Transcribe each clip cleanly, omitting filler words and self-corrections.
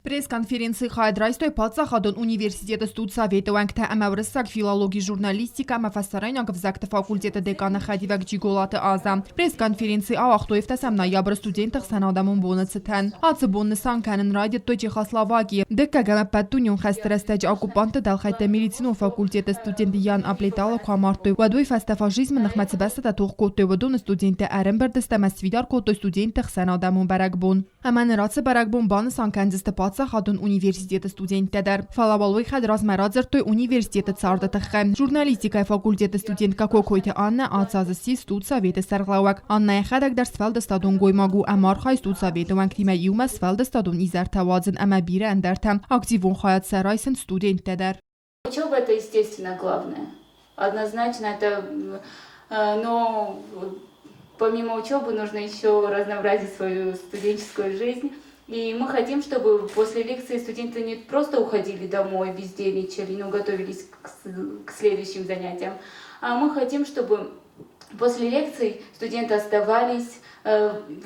Пресс-конференцийы хайад райстой Паддзахадон университеты студсоветы уӕнгтӕ ӕмӕ уырыссаг филологи, журналистикӕ ӕмӕ фӕсарӕйнаг ӕвзӕгты факультеты деканы хӕдивӕг Джиголаты Аза. Пресс-конференци ауагътой 7 ноябры студентты ӕхсӕнадӕмон боны цытӕн. Ацы бон нысан кӕнын райдыдтой Чехословакийы. Дыккӕгӕм ӕппӕтдунеон хӕсты рӕстӕджы оккупантты дӕлхӕйттӕ медицинон факультеты студент Ян Аплеталы куы амардтой, уӕд уый фӕстӕ фашизмы ныхмӕ цы бӕстӕтӕ тох кодтой, уыдоны студенттӕ ӕрӕмбырд сты ӕмӕ сфидар кодтой студентты ӕхсӕнадӕмон бӕрӕгбон. Ӕмӕ ныр ацы бӕрӕгбон банысан кӕндзысты паддзахадон университеты студенттӕ дӕр. Фӕлӕ уал уый хӕдразмӕ радзырдтой университеты царды тыххӕй. Журналистикӕйы факультеты студенткӕ Кокойты Аннӕ ацы аз ссис студсоветы сӕргълӕууӕг. Аннӕ йӕхӕдӕг дӕр сфӕлдыстадон гоймаг у ӕмӕ архайы студсоветы уӕнгтимӕ иумӕ сфӕлдыстадон изӕртӕ уадзын ӕмӕ бирӕ ӕндӕртӕ. Активон хайад сӕ райсынц студенттӕ дӕр. Учеба это, естественно, главное. Однозначно это, но помимо учебы нужно еще разнообразить свою студенческую жизнь. И мы хотим, чтобы после лекции студенты не просто уходили домой, бездельничали, но готовились к следующим занятиям, а мы хотим, чтобы после лекций студенты оставались,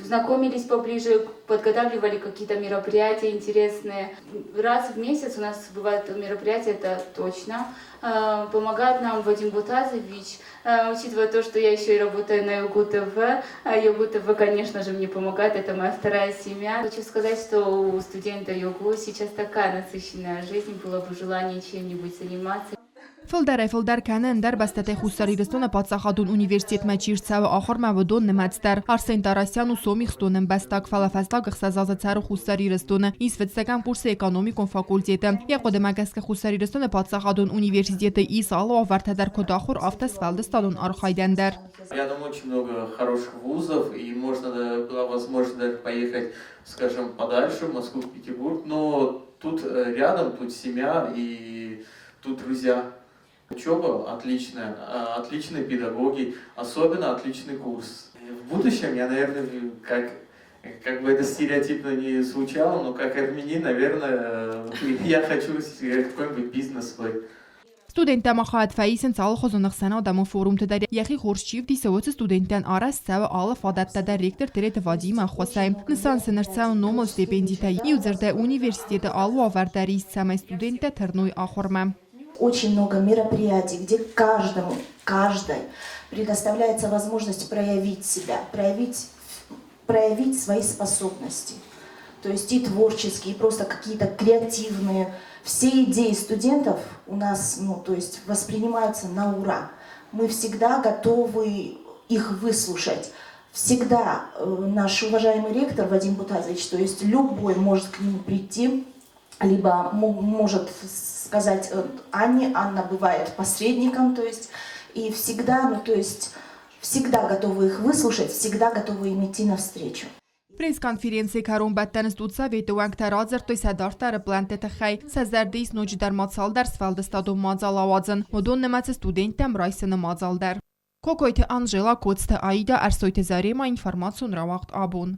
знакомились поближе, подготавливали какие-то мероприятия интересные. Раз в месяц у нас бывает мероприятие, это точно. Помогает нам Вадим Бутазович, учитывая то, что я еще и работаю на ЮГУ ТВ. ЮГУ ТВ, конечно же, мне помогает, это моя вторая семья. Хочу сказать, что у студента ЮГУ сейчас такая насыщенная жизнь, было бы желание чем-нибудь заниматься. Фылдӕрӕй-фылдӕр кӕны ӕндӕр бӕстӕтӕй Хуссар Ирыстоны паддзахадон университетмӕ чи рцӕуы ахуырмӕ, уыдон нымӕц дӕр. Арсен Тарасян у Сомихстоны ӕмбӕстаг, фӕлӕ фӕстаг 6 азы цӕры Хуссар Ирыстоны. Ис фыццӕгӕм курсы экономикон факультеты. Йӕ хъуыдымӕ гӕсгӕ Хуссар Ирыстоны паддзахадон университеты ис алы уавӕртӕ дӕр куыд ахуыр, афтӕ сфӕлдыстадон архайдӕн дӕр. Рядом очень много хороших вузов, и можно была возможность даже поехать, скажем, подальше, в Москву, в Петербург, но тут рядом, тут семья и тут друзья. Учеба отличная, отличные педагоги, особенно отличный курс. В будущем я, наверное, как бы это стереотипно не звучало, но как армянин, наверное, я хочу какой-нибудь бизнес свой. Студенттӕ ма хайад фӕисынц алыхуызон ӕхсӕнадӕмон форумты дӕр. Йӕхи хорз чи вдисы, уыцы студенттӕн арӕзт цӕуы алы фадӕттӕ дӕр ректор Тереты Вадимы ӕххуысӕй. Нысан сын ӕрцӕуы номыл стипендитӕ. Иудзырдӕй, университеты алы уавӕр дӕр ис, цӕмӕй студенттӕ тырной ахуырмӕ. Очень много мероприятий, где каждому, каждой предоставляется возможность проявить себя, проявить свои способности. То есть и творческие, и просто какие-то креативные. Все идеи студентов у нас, ну, то есть воспринимаются на ура. Мы всегда готовы их выслушать. Всегда наш уважаемый ректор Вадим Бутазович, то есть любой может к нему прийти, либо может сказать Анне, Анна бывает посредником, то есть, и всегда, ну, то есть, всегда готовы их выслушать, всегда готовы им идти навстречу. Пресс-конференцийы кӕронбӕттӕны студсоветы уӕнгтӕ радзырдтой сӕ дарддӕры плӕнтты тыххӕй. Сӕ зӕрды ис ноджыдӕр ма цалдӕр сфӕлдыстадон мадзал ауадзын. Уыдон нымӕцы студенттӕм райсыны мадзал дӕр. Кокойты Анжела, Коцты Аида, Ӕрсойты Зарема, информацион рауагъд абон.